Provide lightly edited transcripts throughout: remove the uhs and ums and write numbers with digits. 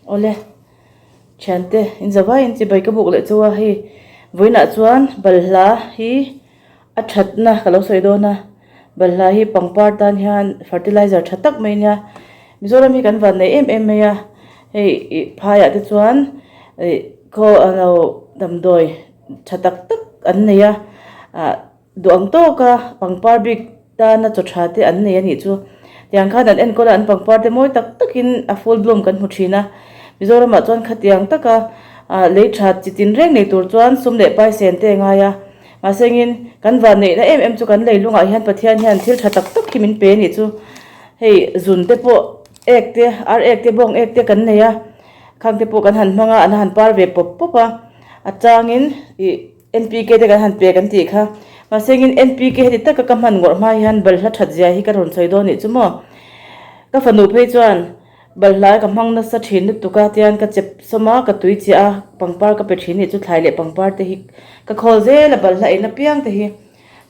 Awle, thiante in zavaiin chibai ka buk leh chu a, hei vawiinah chuan balhla hi a thatna ka lo sawi dawn a, balhla hi pangpar tan hian fertilizer tha tak mai ania, Mizoram hi kan van nei em em mai a, hei ih phaiah te chuan ih khaw a lo damdawi tha tak tak an nei a ah. Duh ang tawka pangpar bik tana chaw tha te an nei a nih chu. Tiang khan an enkawl a, an pangpar te mawi tak takin a full bloom kan hmu thin a. Mizoramah chuan khatiang taka lei tha chi tin reng nei tur chuan sum leh paisen te a ngai a. Mahsengin kan vanneihna em em chu kan leilungah hian Pathian hian thil tha tak tak hi min pe a nih chu. Hei zun te pawh ek te, ar ek te, bawng ek te kan nei a. Khang te pawh kan han hmang a, an han par ve pawp pawp a. A changin ih. NPK te kan han pek an tih kha. Mahse engin NPK heti taka ka hman ngawrh hma hian balhla that zia hi ka rawn sawi dawn nih chu maw. Ka fanu phei chuan balhla ka hmang nasa thin lutuk a tian ka chep sawm a, ka tui chiah a, pangpar ka pe thin nih chu thlai leh pangpar te hi ka khawl zel a balhla eina piang te hi.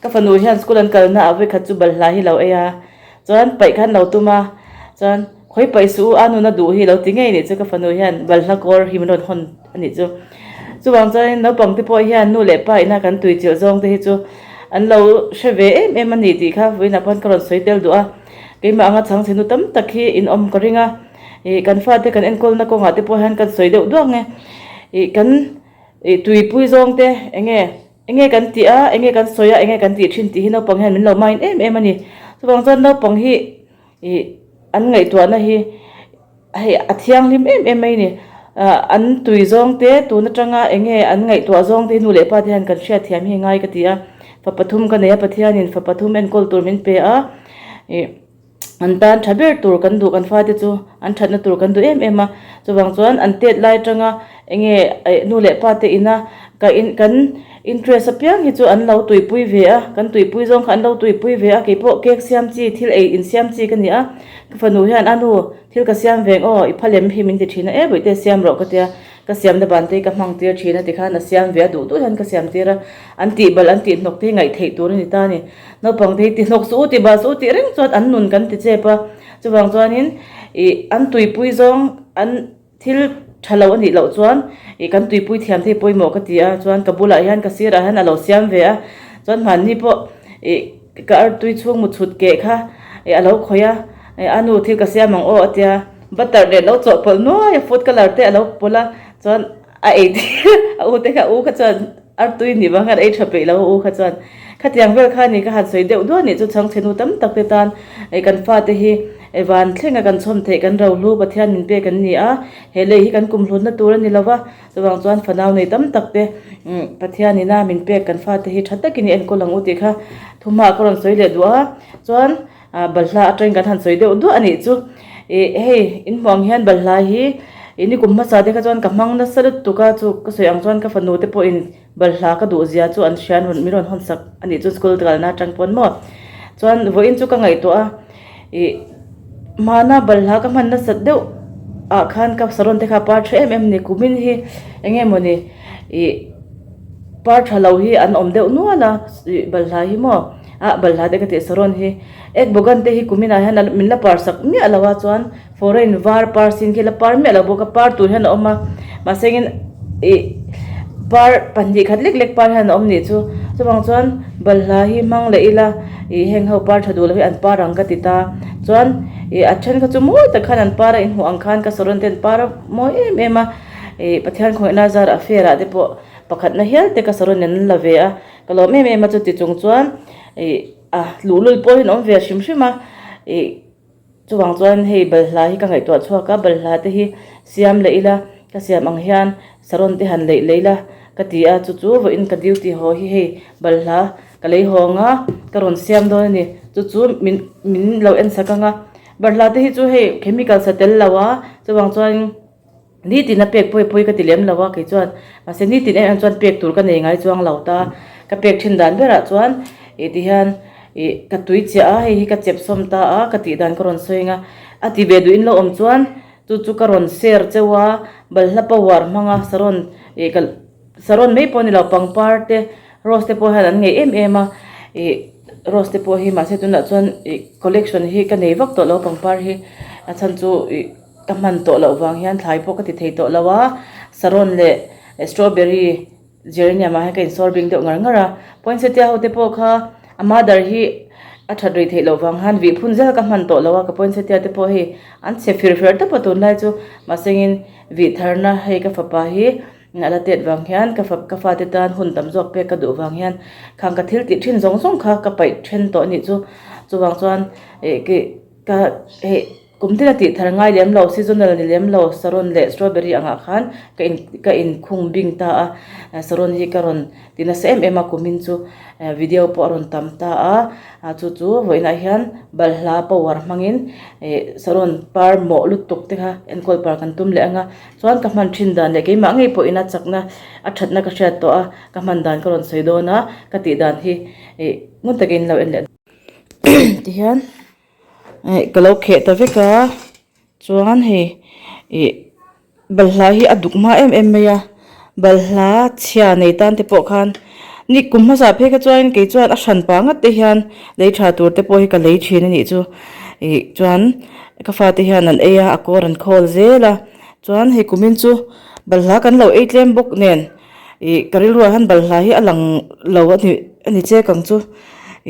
Ka fanu hian school an kalna ah vawikhat chu balhla hi lo ei a, chuan paih khan lo tum a, chuan khawi paih suh u a nuna duh hi lo ti ngei nih chu ka fanu hian balhla kawr hi min rawn hawn a nih chu. Chuvang chuanin naupang te pawh hian nu leh pa ina kan tui chilh zawng te hi chu an lo hre ve em em a ni tih kha vawiinah pawh ka rawn sawi tel duh a, keimah anga chhang chhe nu tam tak hi in awm ka ring a, ih kan fate kan enkawlna kawngah te pawh hian kan sawi deuh duak nge, ih kan ih tuipui zawng te eng nge. Enge kan tih a, enge kan sawi a, enge kan tih thin tih hi naupang hian min lo mind em em a ni. Chuvang chuan naupang hi ih an ngaihtuahna hi hei a thianghlim em em mai a ni. Ah an tui zawng te tun atanga enge an ngaihtuah zawng te hi nu leh pa te hian kan hriatthiam hi ngai ka ti a. Fa pathum ka nei a, Pathianin fa pathum enkawl tur min pe a ih. An tan tha ber tur kan duh kan fate chu an thatna tur kan duh em em a, chuvang chuan an tet lai atanga enge nu leh pa te ina ka in kan interest apiang hi chu an lo tuipui ve a, kan tuipui zawng kha an lo tuipui ve a, keipawh cake siam chi thil ei insiam chi ka ni a, ka fanu hian a nu thil ka siam veng aw i phalem hi min ti thin a, e bawihte siam rawh ka tia. Ka siamna ban te hi ka hmang tir thin a tikhan a siam ve a duh duh hian ka siam tir a, an tih balh an tih hnawk te hi ngaih theih tur a ni ta a ni. Naupang te hi ti hnawk suh u ti bal suh u tih reng chuan an nun kan ti chep a, chuvang chuanin ih an tuipui zawng an thil tha lo a nih loh chuan ih kan tuipui thiam te hi pawimawh ka ti a, chuan ka bulah hian ka sirah hian a lo siam ve a, chuan hmanni pawh ih ka artui chhung mu chhut keh kha ih a lo khawih a, a nu thil ka siam ang aw a tia. Butter leh lo chawhpawlh nuai a food colour te a lo pawlh a chuan a ei tir a u te kha u kha chuan artui ni vang hian a ei tha peih lo a u kha chuan khatiang vel kha ni ka han sawi deuh duah nih chu chhangchhe nu tam tak te tan hei kan fate hi van thlenga kan chhawm theih kan rohlu Pathian min pek an ni a he lei hi kan kumhlutna tur a ni lo va chuvang chuan fanau nei tam tak te Pathian ina min pek kan fate hi tha takin i enkawl ang u tih kha thuhma ka rawn sawi leh duh a chuan. Ah balhla atangin kan han sawi deuh duah a nih chu. Ih hei in hmuh ang hian balhla hi ih ni kum hmasa te kha chuan ka hmang nasa lutuk a chu ka sawi ang chuan ka fanu te pawhin balhla ka duh zia chu an hria an rawn min rawn hawn sak a nih chu school kalna atang pawn maw. Chuan vawiin chu ka ngaihtuah a ih hmana balhla ka hman nasat deuh ah khan ka saron te kha a par tha em em a ni kumin hi eng nge mawni ih par tha lo hi an awm deuh nual a ih balhla hi maw. Ah balhla te ka tih saron hi ek bogan te hi kuminah hian min la par sak miah lo a chuan foreign var par sin khi la par miah lo bawk a par tur hian a awm a mahse engin ih par pahnih khat lek lek par hian a awm nih chu chuvang chuan balhla hi hmang leh ila ih heng ho par tha duh lo hi an par ang ka ti ta chuan ih a then kha chu mawi tak khan an par a inhmuh ang khan ka saron te an par a mawi em em a ih Pathian khawihna zarah fair ah te pawh pakhatna hial te ka saron in an la ve a. Ka lawm em em a chuti chung chuan ih a luhlul pawh hian awm ve hrim hrim a ih chuvang chuan hei balhla hi ka ngaihtuah chhuak a balhla te hi siam leh ila ka siam ang hian saron te han leih leh ila ka ti a chu chu vawiin ka duty haw hi hei balhla ka lei hawng a ka rawn siam dawn a ni chu chu min min lo en sak ang a balhla te hi chu hei chemical sa tel lo a chuvang chuan. Nitin a pek pawi pawi ka ti lem lo a kei chuan mahse nitin em em chuan pek tur ka nei ngai chuang lo ta ka pek thin dan berah chuan ih ti hian ih ka tui chiah a hei hi ka chep sawm ta a ka tih dan ka rawn sawi ang a a ti ve duh in lo awm chuan chu chu ka rawn share cheu a balhla power hmang a saron ih ka saron mai pawh a ni lo pangpar te rose te pawh hian an ngei em em a ih rose te pawh hi mahse tunah chuan ih collection hi ka nei vak tawh lo pangpar hi a chhan chu ih. ka hman tawh loh vang hian thlai pawh ka ti thei tawh lo a, saron leh strawberry geranium ah hian ka insawr bing deuh ngar ngar a, poinsettia ho te pawh kha a mother hi a that rei theih loh vang khan vih phun zel ka hman tawh lo a, ka poinsettia te pawh hei an chhe fir fer tawp a tunlai chu mahsengin vih tharna hei ka fapa hi A la tet vang hian ka fa ka fate tan hun tam zawk pek ka duh vang hian khang ka thil tih thin zawng zawng kha ka paih then tawh a nih chu. Chuvang chuan ih ki ka hei kum tin a tih thar ngai lem lo seasonal ni lem lo saron leh strawberry angah khan ka in ka inkhung bing ta a saron hi ka rawn ti nasa em em a kumin chu video pawh a rawn tam ta a chu chu vawiinah hian balhla power hmangin ih saron par mawh lutuk te kha enkawl par kan tum leh ang a. Chuan ka hman thin dan leh keimah ngei pawhin a chakna a thatna ka hriat tawh a, ka hman dan ka rawn sawi dawn a, ka tih dan hi ih ngun takin lo en leh tihian ih ka lo kheh ta vek a, chuan hei ih balhla hi a duk hma em em mai a, balhla chhia nei tan te pawh khan ni kum hmasa phei kha chuan kei chuan a hran pah ngat te hian lei tha tur te pawh hi ka lei thin a nih chu ih chuan ka fate hian an ei a a kawr an khawl zel a. Chuan hei kumin chu balhla kan lo ei tlem bawk nen ih ka rilruah hian balhla hi a lang lo a ni a ni chek ang chu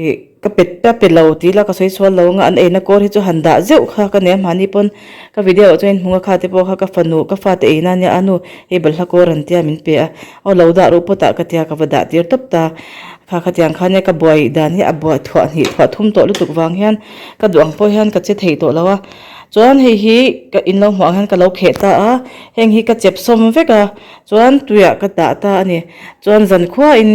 ih ka pe ka pe lo tih ila ka sawi sual lo anga an eina kawr hi chu han dah zeuh kha ka nia mahni pawn ka video ah chuan hmung a kha te pawh kha ka fanu ka fate eina ania a nu hei balhla kawr an tia min pe a aw lo dah ruh pawt ah ka tia ka va dah tir tawp ta kha khatiang khan nia ka buai dan hi a buai thuah hnih thuah thum tawh lutuk vang hian ka duh ang pawh hian ka che thei tawh lo a. Chuan hei hi ka in lo hmuh ang hian ka lo kheh ta a, heng hi ka chep sawm vek a, chuan tuiah ka dah ta a ni. Chuan zankhuain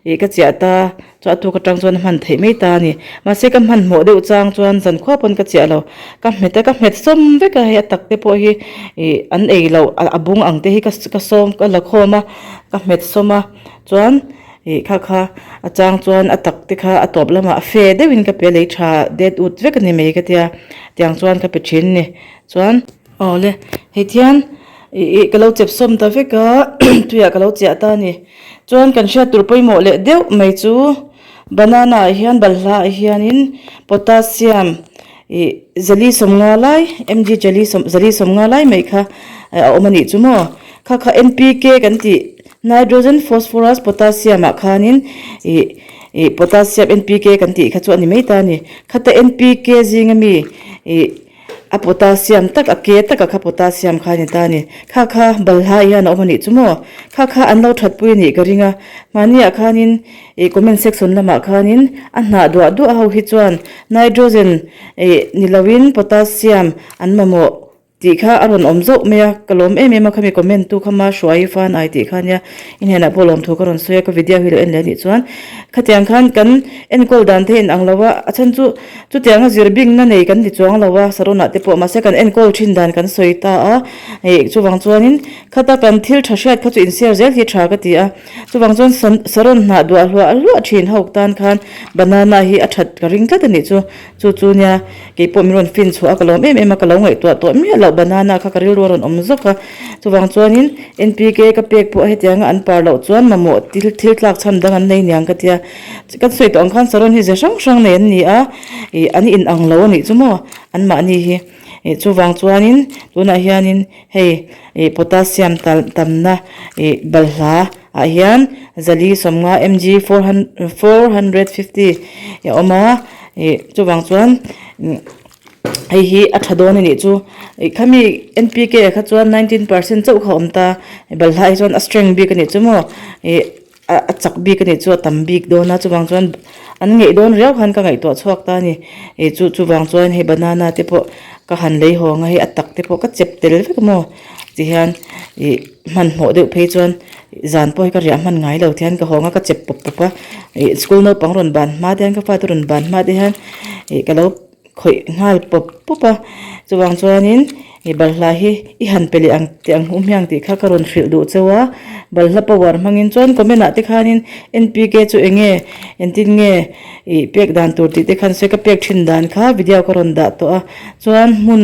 ih ka chiah ta, chuan a tuk atang chuan a hman theih mai ta a ni. Mahse ka hmanhmawh deuh chang chuan zankhua pawn ka chiah lo, ka hmet a, ka hmet sawm vek a, hei a tak te pawh hi ih an ei loh a bung ang te hi ka ka sawm ka la khawm a, ka hmet sawm a, chuan. Ih kha kha a chang chuan a tak te kha a tawp lamah a fe deuhin ka pe a lei tha det ut vek a ni mai ka tia tiang chuan ka pe thin a ni chuan aw le hei thian ih ih ka lo chep sawm ta vek a tuiah ka lo chiah ta a ni chuan kan hriat tur pawimawh leh deuh mai chu banana ah hian balhla ah hianin potassium ih zali sawmnga lai mg jali sawm zali sawmnga lai mai kha a awm a nih chu maw kha kha N_P_K kan tih. Nitrogen, Phosphorus, Potassium ah khanin ih ih Potassium NPK kan tih kha chu a ni mai ta a ni. Khata NPK zinga mi ih a Potassium tak a ke taka kha Potassium kha a ni ta a ni. Kha kha balhla hian a awm a nih chu maw? Kha kha an lo thatpui a nih ka ring a. Mahni ah khanin ih comment section lamah khanin a hnah duah duah ho hi chuan Nitrogen ih ni loin Potassium an mamawh. Tih kha a rawn awm zauh mai a, ka lawm em em a, khami comment tu kha ma hruai fan ai tih kha ania, i hnenah pawh lawmthu ka rawn sawi a, ka video hi lo en leh anih chuan khatiang khan kan enkawl dan te in ang lo a, a chhan chu chutianga zir bingna nei kan ti chuang lo a, saron ah te pawh mahse kan enkawl thin dan kan sawi ta a, ih chuvang chuanin khata kan thil tha hriat kha chu in share zel hi tha ka ti a, chuvang chuan saron hnah duah hluah hluah thin ho tan khan banana hi a that ka ring tlat anih chu. Chu chu nia, kei pawh min rawn fin chhuah a, ka lawm em em a, ka lo ngaihtuah tawh miah loh banana kha ka rilru a rawn awm zawk a. Chuvang chuanin N_P_K ka pek pawh hetianga an par loh chuan mamawh thil thil tlak chhan dang an nei niang ka tia. Kan sawi tawh ang khan saron hi ze hrang hrang nei an ni a, ih an inang lo a nih chu maw anmahni hi. Ih chuvang chuanin tunah hianin hei ih potassium tal tamna ih balhla ah hian zali sawmnga mg 450 a awm a ih chuvang chuan hei hi a tha dawn a nih chu ih khami N_P_K ah kha chuan 19 percent chauh kha a awm ta balhla ah hi chuan a strength bik a nih chu maw ih a chak bik a nih chu a tam bik dawn a chuvang chuan an ngeih dawn riau khan ka ngaihtuah chhuak ta a ni ih chu chuvang chuan hei banana te pawh ka han lei hawng a hei a tak te pawh ka chep tel vek maw ti hian ih hmanhmawh deuh phei chuan zan pawh hi ka riah hman ngai lo tihian ka hawng a ka chep pawp pawp a ih school naupang rawn ban hma te hian ka fate rawn ban hma te hian ih ka lo khawih nghal pawp pawp a chuvang chuanin ih balhla hi i han pe leh ang teh ang hum hiang tih kha ka rawn hrilh duh cheu a balhla power hmangin chuan comment ah te khanin N_P_K chu eng nge engtin nge ih pek dan tur tih te khan sawi ka pek thin dan kha video ka rawn dah tawh a chuan hmun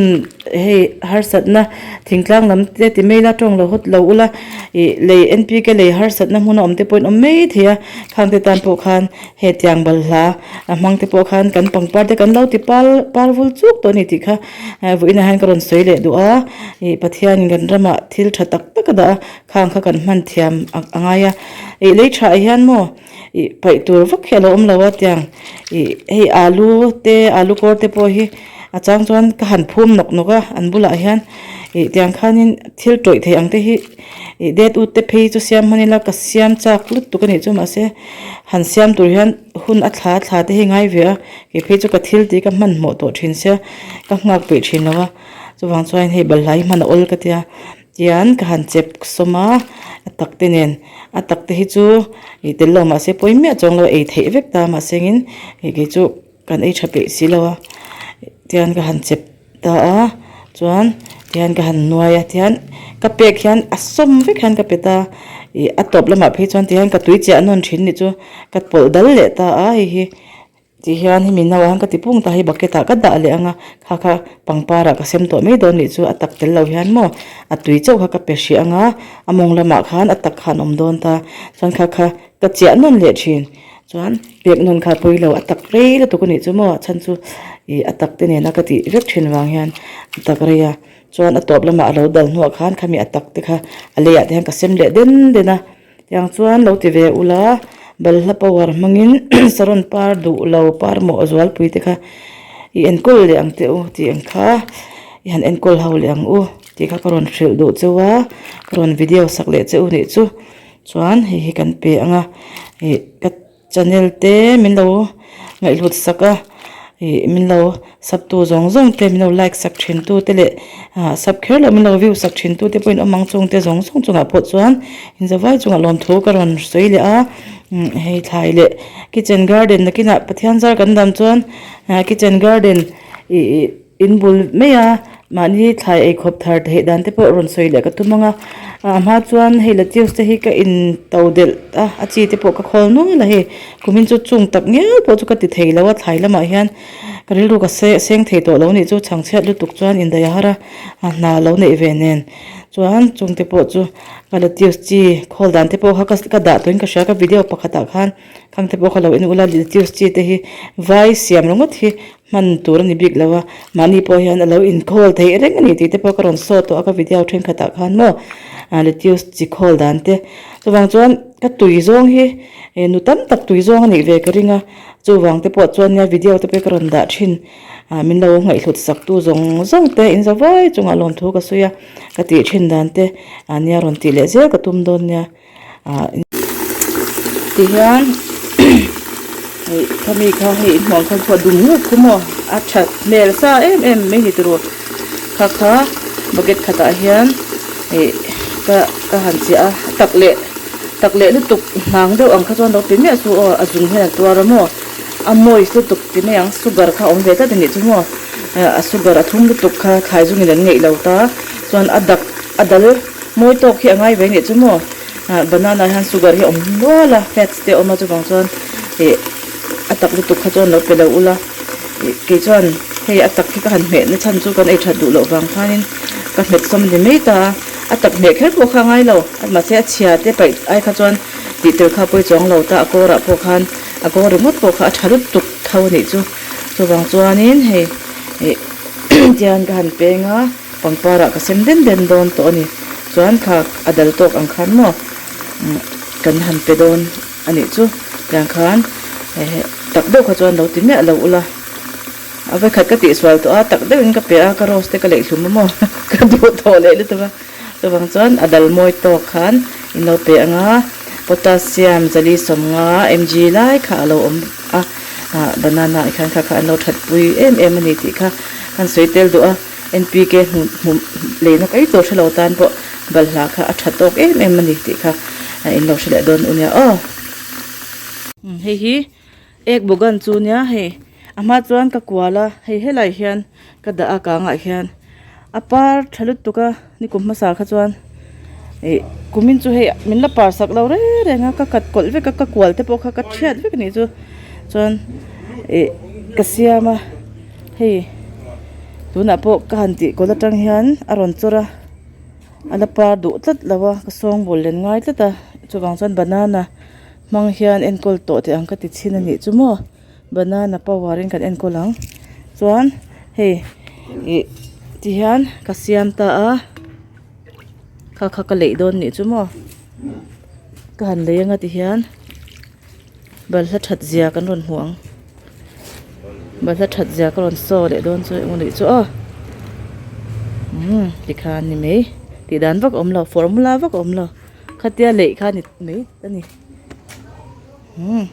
hei harsatna thingtlang lam te ti mai ila tawng lo hawt lo ula ih lei N_P_K lei harsatna hmun a awm te pawhin awm mai thei a khang te tan pawh khan hetiang balhla a hmang te pawh khan kan pangpar te kan lo ti pal par vul chuk tawh a ni tih kha vawiinah hian ka rawn sawi leh duh. duh a ih Pathianin kan ramah thil tha tak tak a dah a khang kha kan hman thiam a ngai a ih lei tha ah hian maw ih paih tur vak hi a lo awm lo a tiang ih hei alu te alu kawr te pawh hi a chang chuan ka han phum nawk nawk a an bulah hian ih tiang khanin thil tawih thei ang te hi ih det ut te phei chu siam hman ila ka siam chak lutuk a nih chu mahse han siam tur hian hun a thla thla te hi ngai ve a kei phei chu ka thil tih ka hmanhmawh tawh thin sia ka nghak peih thin lo a chuvang chuan hei balhla hi hman a awl ka tia tian ka han chep sawm a a tak te nen a tak te hi chu ih tel lo mahse pawi miah chuang lo ei theih vek ta mahse engin ih kei chu kan ei tha peih si lo a tian ka han chep ta a chuan tihian ka han nuai a tihian ka pek hian a sawm vek hian ka pe ta ih a tawp lamah phei chuan tihian ka tui chiah nawn thin nih chu ka pawlh dal leh ta a hei hi tihian hemi nauah hian ka ti pung ta hei bucket ah ka dah leh ang a kha kha pangpar ah ka sem tawh mai dawn nih chu a tak tel lo hian maw a tui chauh kha ka pe hrih ang a a mawng lamah khan a tak kha an awm dawn ta chuan kha kha ka chiah nawn leh thin. Chuan pek nawn kha pawi lo a tak rei lutuk a nih chu maw a chhan chu ih a tak te nena ka tih vek thin vang hian a tak rei a chuan a tawp lamah a lo dal hnuah khan khami a tak te kha a leiah te hian ka sem leh den den a tiang chuan lo ti ve ula balhla power hmangin saron par duh lo par mawh zualpui te kha i enkawl leh ang teh u tih ang kha i han enkawl ho leh ang u tih kha ka rawn hrilh duh cheu a ka rawn video sak leh che u nih chu. Chuan hei hi kan pe ang a ih ka channel te min lo ngaihhlut sak a ih min lo sub tu zawng zawng te min lo like sak thin tu te leh ah sub kher loh min lo view sak thin tu te pawhin awm ang chung te zawng zawng chungah pawh chuan inzavai chungah lawmthu ka rawn sawi leh a hei thlai leh kitchen garden nakinah Pathian zar kan dam chuan ah kitchen garden ih ih. In bul mai a, mahni thlai eikhawp thar theih dan te pawh rawn sawi leh ka tum ang a, a hma chuan hei lettuce te hi ka in to delh a, a chi te pawh ka khawl nual a hei, kumin chu chung tak ngial pawh chu ka ti thei lo a, thlai lamah hian ka rilru ka se seng thei tawh lo nih chu chhangchhiat lutuk chuan indaih a har a, a hna lo neih ve nen chuan chung te pawh chu ka lettuce chi khawl dan te pawh kha ka dah tawhin ka hria ka video pakhatah khan khang te pawh kha lo en ula lettuce chi te hi vai siam ringawt hi Hman tur a ni bik lo a, mahni pawh hian a lo inkhawl theih reng a ni tih te pawh ka rawn saw tawh a ka video thenkhatah khan maw lettuce chi khawl dan te. Chuvang chuan ka tui zawng hi nu tam tak tui zawng a nih ve ka ring a, chuvang te pawh chuan nia video te pawh ka rawn dah thin min lo ngaihhlut sak tu zawng zawng te in zavai chungah lawmthu ka sawi a, ka tih thin dan te nia rawn tih leh zel ka tum dawn nia. Tihian hei khami kha hei inhmuh ang khan khuan dum nguk khu maw a that hmel sa em em mai ni tiraw kha kha bucket khatah hian ih ka ka han chiah a tak leh tak leh lutuk hnang deuh ang kha chuan lo pe miah suh aw a zung hian a tuar a maw a moist lutuk ti mai ang sugar kha a awm ve tlat a nih chu maw a sugar a thum lutuk kha thlai zungin an ngeih lo ta chuan a dak a dal. Mawi tawk hi a ngai ve nih chu maw? Banana hian sugar hi a awm nual a, fats te a awm a chuvang chuan ih a tak lutuk kha chuan lo pe lo ula. Ih kei chuan hei a tak hi ka han hmeh na chhan chu kan ei that duh loh vang khanin ka hmet sawm ni mai ta a, a tak hmeh kher pawh kha a ngai lo. Mahse a chhia te paih ai kha chuan tih tel kha pawi chuang lo ta, a kawrah pawh khan a kawr ringawt pawh kha a tha lutuk tho a nih chu. Chuvang chuanin hei ih tian ka han peng a. Pangpar ah ka sem den den dawn tawh a ni. Chuan kha a dal tawk ang khan maw kan han pe dawn a nih chu. Tiang khan tak deuh kha chuan lo ti miah lo ula. A vawikhat ka tihsual tawh a, tak deuhin ka pe a, ka rose te ka leih hlum a maw ka duh tawh leh lutuk a. Chuvang chuan a dal mawi tawk khan in lo pe ang a, potassium zali 50 mg lai kha a lo awm a, banana ah khan kha kha an lo thatpui em em a ni tih kha kan sawi tel duh a. NPK hmu leina kai tur hrelo tan pawh balhla kha a tha tawk em em a ni tih kha in lo hre leh dawn u nia aw. Hei hi ek bogan chu nia hei a hma chuan ka kual a hei helai hian ka dah a kangah hian a par tha lutuk a nikum hmasa kha chuan ih kumin chu hei min la par sak lo reng reng a ka kat kawlh vek a ka kual te pawh kha ka thiat vek a nih chu chuan ih ka siam a. Hei tunah pawh ka han tih kawl atang hian a rawn chawr a a la par duh tlat lo a ka sawngbawl len ngai tlat a chuvang chuan banana hmang hian enkawl tawh teh ang ka ti chhin a nih chu maw banana power in kan enkawl ang chuan hei ih. Tihian ka siam ta a kha kha ka leih dawn nih chu maw ka han lei anga tihian balhla that zia kan rawn hmu ang balhla that zia ka rawn saw leh dawn chu eng nih chu aw umm tikhan ni mai tih dan vak a awm lo formula vak a awm lo khatia leih kha ni mai a ni umm.